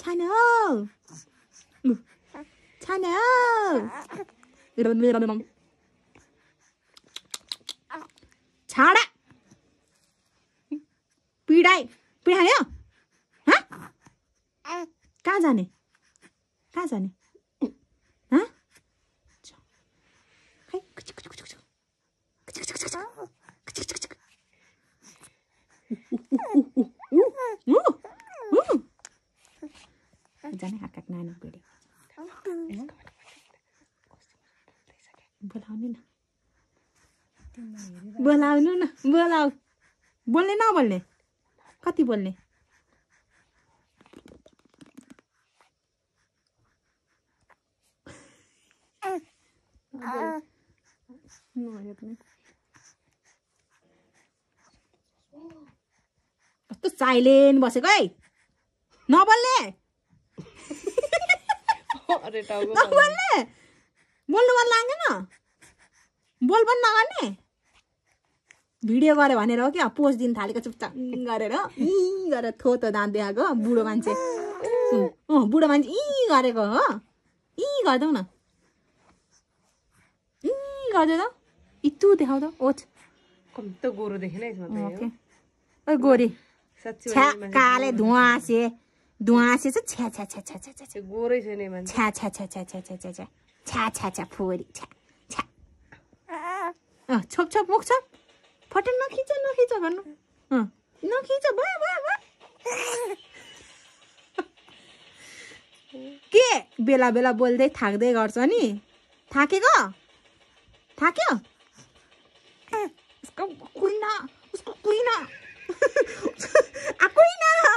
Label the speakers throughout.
Speaker 1: छाने हो छाने हो छाडा पिडायो कहाँ जाने हाँ जाने हात काट्न आएन भिडियो बोलाउनु न बोलाउ बोल्ने नबोल्ने कति बोल्ने कस्तो साइलेन्ट बसेको है नबोल्ने नबोल्ने बोल्नु मन लाग्दैन बोल पनि नगर्ने भिडियो गरे भनेर हो क्या पोस्ट दिन थालेको चुपचाप गरेर गरेर थोतो दाँत देखाएको बुढो मान्छे बुढो मान्छे गरेको हो गरिदेऊ न गरिदेऊ त इतु देखाउ त ओछ
Speaker 2: कस्तो गोरो देखेन यसमा त
Speaker 1: ओ गोरी
Speaker 2: साच्चै
Speaker 1: छ्या काले धुवासे चाहिँ छ्या छ्या छ्या छ्या छ्या छ्या
Speaker 2: गोरै छैन मान्छे
Speaker 1: छ्या छ्या छ्या छ्या छ्या छ्या छ्या छ्या छ्या छ्या फोरी छ्या छ्या छोप छोप मुख छोप फट नखिच गर्नु नखिच भयो के बेला बेला बोल्दै थाक्दै गर्छ नि थाक्यो उसको कुइना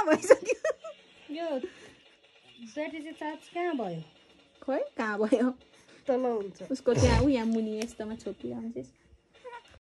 Speaker 1: भइसक्यो
Speaker 2: यो ब्याट्री चाहिँ चार्ज कहाँ भयो
Speaker 1: खोइ कहाँ भयो
Speaker 2: तल हुन्छ
Speaker 1: उसको त्यहाँ यहाँ मुनि यस्तोमा छोपिरहन्छ